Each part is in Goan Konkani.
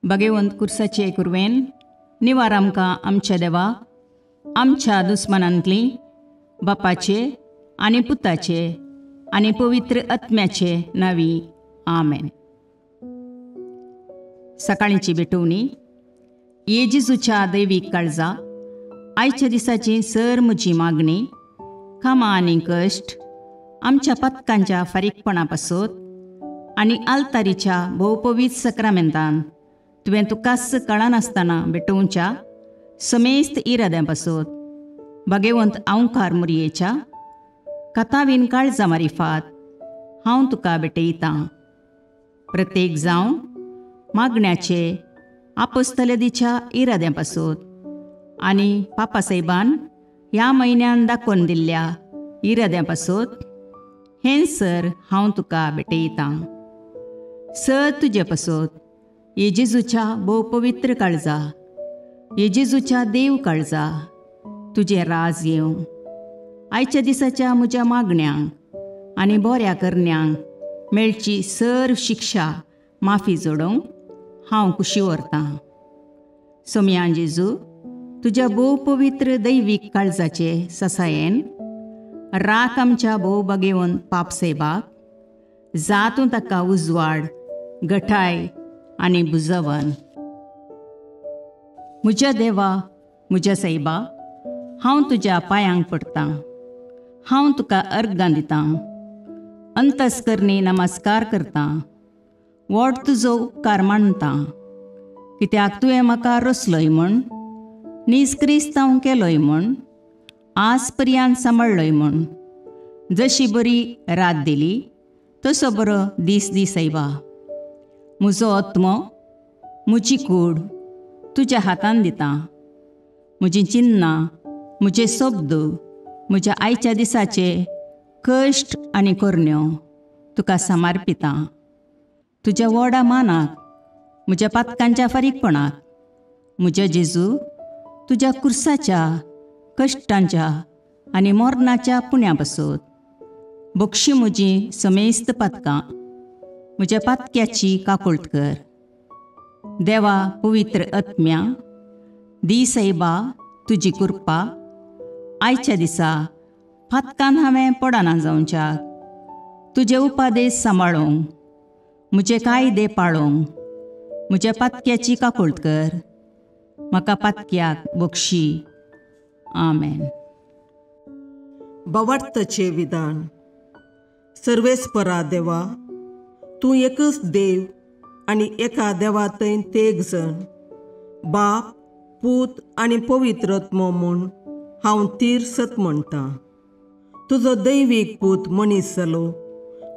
भगेवंत कुर्साचे कुरवेन निवार आमकां आमच्या देवा आमच्या दुस्मनांतली बापाचे आनी पुताचे आनी पवित्र आत्म्याचे नांवी आमेन. सकाळींची भेटवणी. ये जेजूच्या दैवीक काळजा, आयच्या दिसाची सर म्हजी मागणी, कामां आनी कश्ट आमच्या पथकांच्या फारीकपणा पासत आनी आल्तारीच्या भोवपवीत सक्रामेंतान तुवें तुकाच कळनासतना भेटोवच्या समेस्त इराद्यां पासत भगेवंत आंवकार मुरयेच्या कथावीन काळजा मारिफात हांव तुका भेटयतां. प्रत्येक जावं मागण्याचे आपोस्तलेदीच्या इराद्यां पासत आनी पापासाहेबान ह्या म्हयन्यान दाखोवन दिल्ल्या इराद्यां पासत हें सर हांव तुका भेटयतां. सर तुजे पासत ये जेजूच्या भोव पवित्र काळजा, ये जेजूच्या देव काळजा, तुजें राज येवं. आयच्या दिसाच्या म्हज्या मागण्यांक आनी बऱ्या करण्यांक मेळची सर शिक्षा माफी जोडोवंक हांव खुशी व्हरतां. सोमयान जेजू तुज्या भोव पवित्र दैवीक काळजाचे ससायेन राख आमच्या भोव बगेवन पापसेबाक जातूं ताका उजवाड गठाय आनी बुजवन. म्हज्या देवा, म्हज्या सायबा, हांव तुज्या पांयांक पडटां, हांव तुका अर्गां दितां, अंतस्करणी नमस्कार करतां, व्हड तुजो उपकार मानतां, कित्याक तुवें म्हाका रचलोय म्हूण, नीज क्रिस्तांव केलोय म्हूण, आज पर्यंत सांबाळ्ळोय म्हूण. जशी बरी रात दिली तसो बरो दीस दी सायबा. म्हजो आत्मो, म्हजी कूड तुज्या हातान दितां. म्हजीं चिन्नां, म्हजे शब्द, म्हज्या आयच्या दिसाचे कश्ट आनी करण्यो तुका समर्पितां. तुज्या व्हडा मानाक, म्हज्या पातकांच्या फारीकपणाक, म्हज्या जेजू तुज्या कुर्साच्या कश्टांच्या आनी मरणाच्या पुण्या पासत बक्षी म्हजी समेस्त पातकां, म्हज्या पातक्याची काकुळट कर. देवा पवित्र आत्म्या, दी सायबा तुजी कृपा आयच्या दिसा पातकान हांवें पडना जावच्याक, तुजे उपादेश सांबाळूंक, म्हजे कायदे पाळूंक म्हज्या पातक्याची काकुळट कर. म्हाका पातक्याक बक्षी. आमेन. भावार्थाचें विधान. सर्वेस्परा देवा, तूं एकच देव आनी एका देवा थंय तेग जण, बाप, पूत आनी पवित्र आत्मो म्हूण हांव तीर सत म्हणटां. तुजो दैवीक पूत मनीस जालो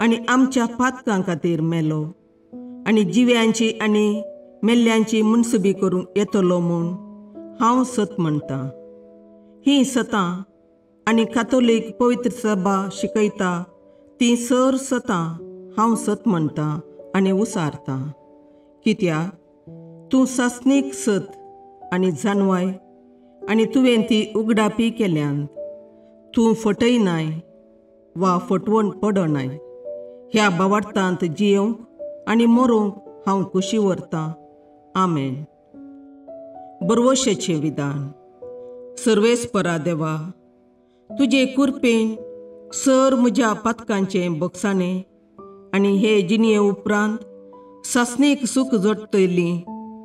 आनी आमच्या पातकां खातीर मेलो आनी जिव्यांची आनी मेल्ल्यांची मुनसुबी करूंक येतलो म्हूण हांव सत म्हणटां. हीं सतां आनी कातोलीक पवित्र सभा शिकयता तीं सर सतां हांव सत म्हणटां आनी उसारतां. कित्याक तूं सासणीक सत आनी जानवाय आनी तुवें ती उगडापी केल्यान. तूं फटयनाय वा फटवण पडनाय. ह्या भावार्थांत जियोवंक आनी मरोंक हांव खुशी व्हरतां. आमेन. बरवशेचें विधान. सर्वेस्परा देवा, तुजे कुरपेन सर म्हज्या पातकांचें बक्षाणें आनी हे जिणये उपरांत सासणीक सूख जोडटली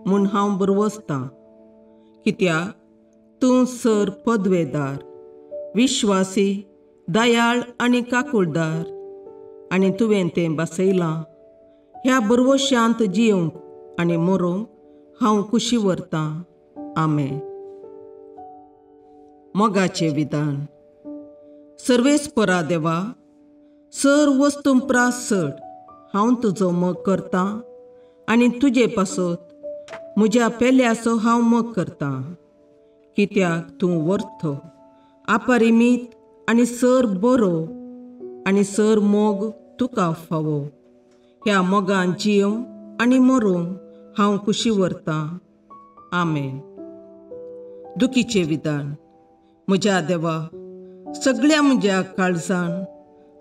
म्हूण हांव बरवसतां. कित्याक तूं सर पदवेदार, विश्वासी, दयाळ आनी काकुळदार आनी तुवें तें बसयलां. ह्या बरवशांत जियोवंक आनी मरोंक हांव खुशी व्हरतां. आमेन. मोगाचें विधान. सर्वेस्परा देवा, सर वस्तूं प्रास चड हांव तुजो मोग करतां आनी तुजे पासत म्हज्या पेल्याचो हांव मोग करतां. कित्याक तूं वर्थ, अपरिमीत आनी सर बरो आनी सर मोग तुका फावो. ह्या मोगान जियोवंक आनी मरोंक हांव खुशी व्हरतां. आमेन. दुखीचें विधान. म्हज्या देवा, सगळ्या म्हज्या काळजान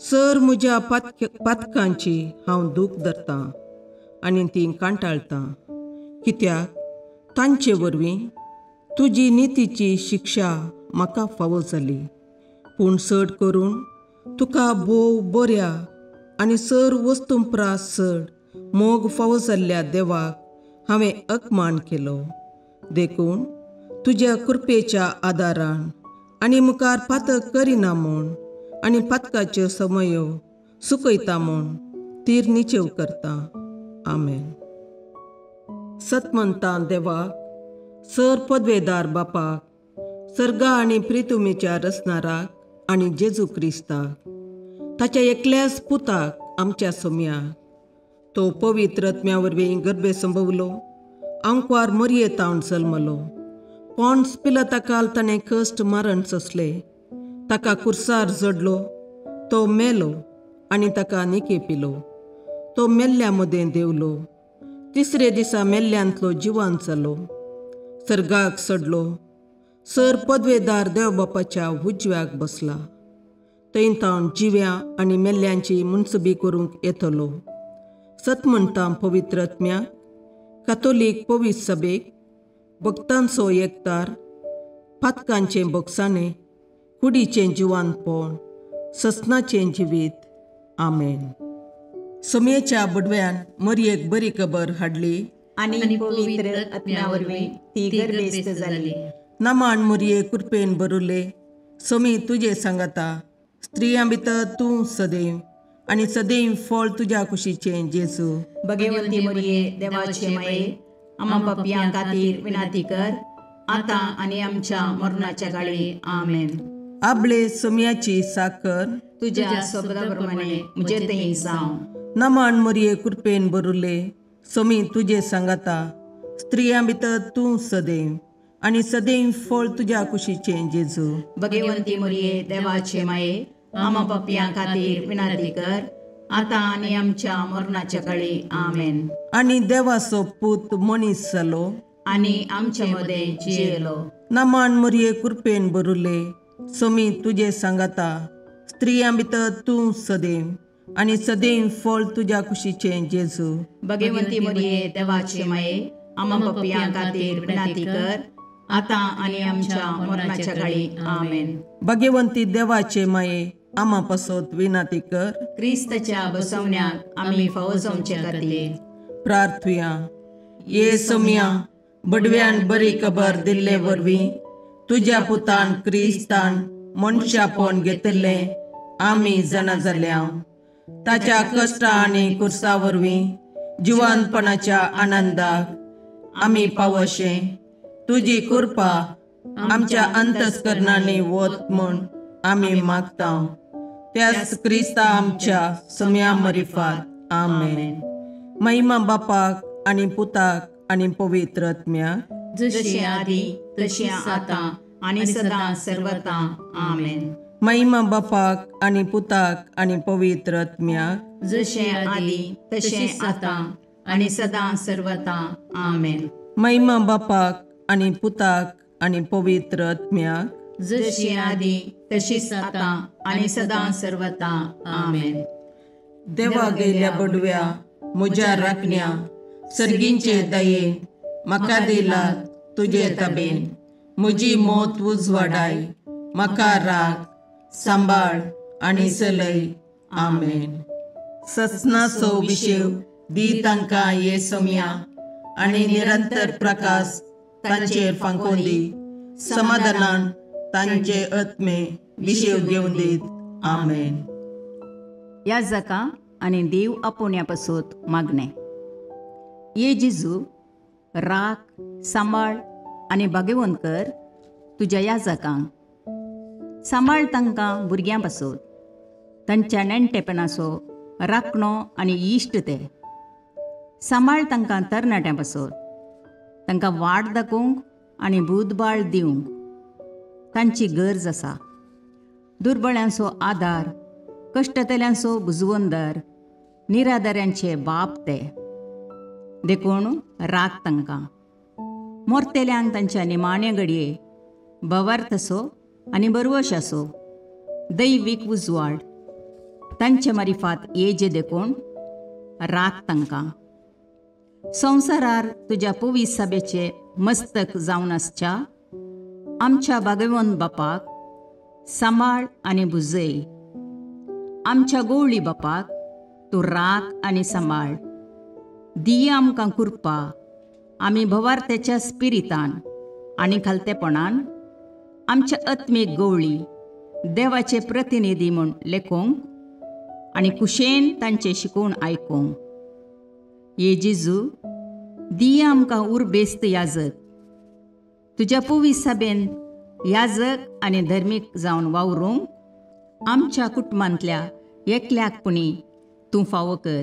सर म्हज्या पातकांची हांव दूख धरतां आनी ती कांटाळटां. कित्याक तांचे वरवीं तुजी नितीची शिक्षा म्हाका फावो जाली. पूण चड करून तुका भोव बऱ्या आनी सर वस्तूं प्रास चड मोग फावो जाल्ल्या देवाक हांवें अपमान केलो. देखून तुज्या कृपेच्या आदारान आनी मुखार पातक करिना म्हूण आनी पातकाच्यो समयो सुकयता म्हूण तीर निचेव करता. आमेन. सतमंतां देवाक, सर पदवेदार बापाक, सर्गा आनी प्रितुमेच्या रचणाराक आनी जेजू क्रिस्ताक, ताच्या एकल्याच पुताक आमच्या सोम्याक, तो पवित्र आत्म्या वरवीं गर्भे संभवलो, आंकवार मरये तावन जल्मलो, पॉन्स पिलाता ताणें कश्ट मारण सोंसले, ताका कुर्सार जडलो, तो मेलो आनी ताका निके पिलो, तो मेल्ल्या मदें देवलो, तिसरे दिसा मेल्ल्यांतलो जिवान जालो, सर्गाक सडलो, सर पदवेदार देव बापाच्या उजव्याक बसला, थंय तावन जिव्या आनी मेल्ल्यांची मुनसबी करूंक येतलो. सत म्हणटा पवित्र आत्म्याक, कातोलीक पवित्र सभेक, भक्तांचो एकतार, पातकांचें बोगसाणें, कुडीचें जिवानपण, ससनाचें जिवीत. आमेन. सोमयेच्या बडव्यान मरयेक बरी खबर हाडली आनी पवित्र आत्म्या वरवीं ती गर्भेस्त जाली. नमान मरये कृपेन भरुले, सोमी तुजे सांगाता, स्त्रियां भितर तूं सदैव आनी सदैव फळ तुज्या कुशीचें जेजू. भगवंती मरये देवाचे माये, आमा पापयां खातीर विनंती कर, आतां आनी आमच्या मरणाच्या काळी. आमेन. आबळे सोमयाची साकर तुज्या शब्दा प्रमाणे म्हजे थंय जावं. नमान मरये कृपेन भरुले, सोमी तुजे सांगाता, स्त्रियां भितर तूं सदैव आनी सदैव फळ तुज्या कुशीचें जेजू. भगवंती मरये देवाचे माये, आमा पापयां खातीर विनंती कर, आतां आनी आमच्या मरणाच्या काळी. आमेन. आनी देवाचो पूत मनीस जालो आनी आमचे मदें जियेलो. नमान मरये कृपेन भरुले, सोमी तुजे सांगाता, स्त्रियां भितर तूं सदैव आनी सदैव फळ तुज्या कुशीचें जेजू. भगवंती मरये देवाचे माये, आमा पापयां खातीर विनंती कर, आतां आनी आमच्या मरणाच्या काळी. आमेन. भगवंती देवाचे माये, आमा पासत विनंती कर, क्रिस्ताच्या बसवण्याक आमी फावो जावचे खातीर. प्रार्थुया. ये सोमया, बडव्यान बरी खबर दिल्ले वरवीं तुज्या पुतान क्रिस्तान मनशापण घेतिल्लें आमी जाणा जाल्या. ताच्या कश्टा आनी कुर्सा वरवीं जिवानपणाच्या आनंदाक आमी पावशे तुजी कृपा आमच्या अंतस्करणांनी वत म्हूण आमी मागता. त्याच क्रिस्ता आमच्या सम्या मरिफात. आमेन. महिमा बापाक आनी पुताक आनी पवित्र आत्म्याक, जशी आदी तशी आतां आनी सदां सर्वता. आमेन. महिमा बापाक आनी पुताक आनी पवित्र आत्म्याक, जशें आदी तशें आतां आनी सदां सर्वता. आमेन. महिमा बापाक आनी पुताक आनी पवित्र आत्म्याक, जशी आदी तशीच आतां आनी सदां सर्वता. आमेन. देवा गेल्या बडव्या म्हज्या राखण्या, सर्गींचे दयेन म्हाका दिला तुजे तबेन, म्हजी मोत उजवाडाय, म्हाका राख सांबाळ आनी चलय. आमेन. ससनाचो विशेव दी तांकां ये सोमया आनी निरंतर प्रकाश तांचेर फांकोवन दी, समाधानान तांचे आत्मे विशेव घेवन दीत. आमेन. याजका आनी देव आपोवण्या पासत मागणें. ये जेजू, राख सांबाळ आनी भाग्यवंत कर तुज्या याजकांक, सांबाळ तांकां भुरग्यां पासत, तांच्या नेणटेपणाचो राखणो आनी इश्ट ते. सांबाळ तांकां तरणाट्यां पासत, तांकां वाट दाखोवंक आनी बुदबाळ दिवंक तांची गरज आसा. दुर्बळ्यांचो आदार, कश्टतल्यांचो बुजवंदर, निराधाऱ्यांचे बाप ते. देखून राख तांकां. मोरतेल्यांक तांच्या निमाण्या घडये भवार्थ असो आनी बरवश असो दैवीक उजवाड तांचे मारिफात येजे, देखून राख तांकां. संवसारार तुज्या पवित्र सभेचे मस्तक जावन आसच्या आमच्या भागेवंत बापाक सांबाळ आनी भुजय. आमच्या गोवळी बापाक तूं राख आनी सांबाळ. दिया आमकां कृपा आमी भवार्थ्याच्या स्पिरितान आनी खालतेपणान आमच्या आत्मीक गोवळी देवाचे प्रतिनिधी म्हूण लेखूंक आनी कुशेन तांचे शिकोवन आयकूंक. ये जेजू, दिया आमकां उर्बेस्त याजक, तुज्या पवित्र सभेन याजक आनी धर्मीक जावन वावरूंक आमच्या कुटुंबांतल्या एकल्याक पुणी तूं फावो कर.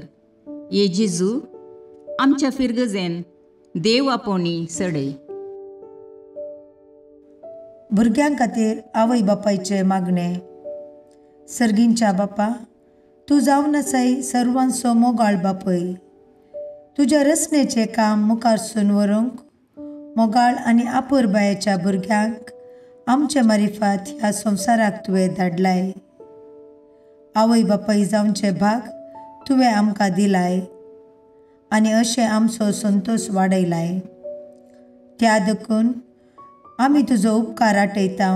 ये जेजू, आमच्या फिरगजेन देव आपोवणी सडय. भुरग्यां खातीर आवय बापायचें मागणें. सर्गींच्या बापा, तूं जावन आसाय सर्वांचो मोगाळ बापय. तुज्या रचनेचें काम मुखारसून व्हरूंक मोगाळ आनी आपुरबायेच्या भुरग्यांक आमचे मारिफात ह्या संवसाराक तुवें धाडलाय. आवय बापाय जावचे भाग तुवें आमकां दिलाय आनी अशें आमचो संतोश वाडयलाय. त्या देखून आमी तुजो उपकार आठयता.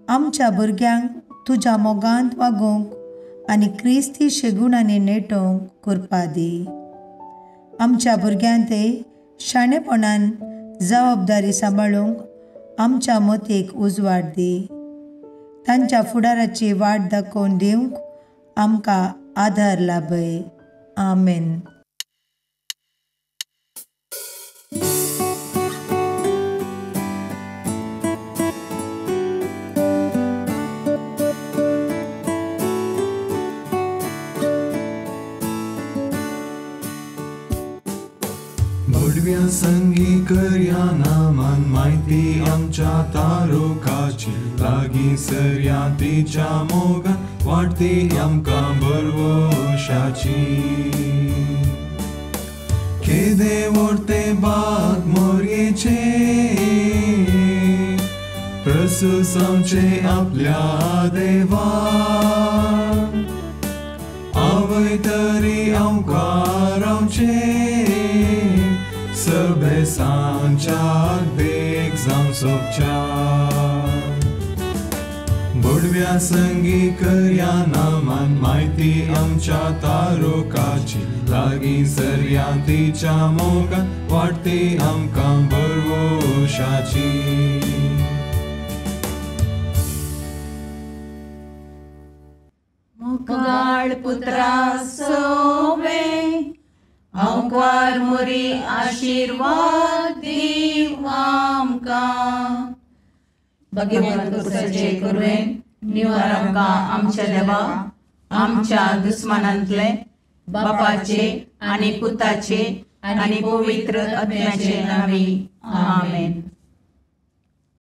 आमच्या भुरग्यांक तुज्या मोगांत वागोवंक आनी क्रिस्ती शेगुणांनी नेटोवंक कृपा दी. आमच्या भुरग्यांतय शाणेपणान जबाबदारी सांबाळूंक आमच्या मतीक उजवाड दी. तांच्या फुडाराची वाट दाखोवन दिवंक आमकां आदार लाभय. आमेन. संगी करया नामान माहिती आमच्या तारुकाची लागीं सरया तिच्या मोगान वाडती आमकां बरवशाची. केदे व्हडते बाग मोरयेचे प्रसूस आमचे आपल्या देवा आवय तरी आमकां रावचे सभेसांच्या देख जावं सोबच्या. बोडव्या संगी करया नामान माहिती आमच्या तारुकाची लागीं सरया तिच्या मोगान वाडती आमकां बरवशाची. मोगाळ पुत्रा सोवे अंकार मोरी आशीर्वाद दीव आमकां. भगवंत कुसाचे कुरवेन निवार आमकां आमच्या देवा आमच्या दुस्मानांतले बापाचे आनी पुताचे आनी पवित्र आत्म्याचे नांवी. आमेन.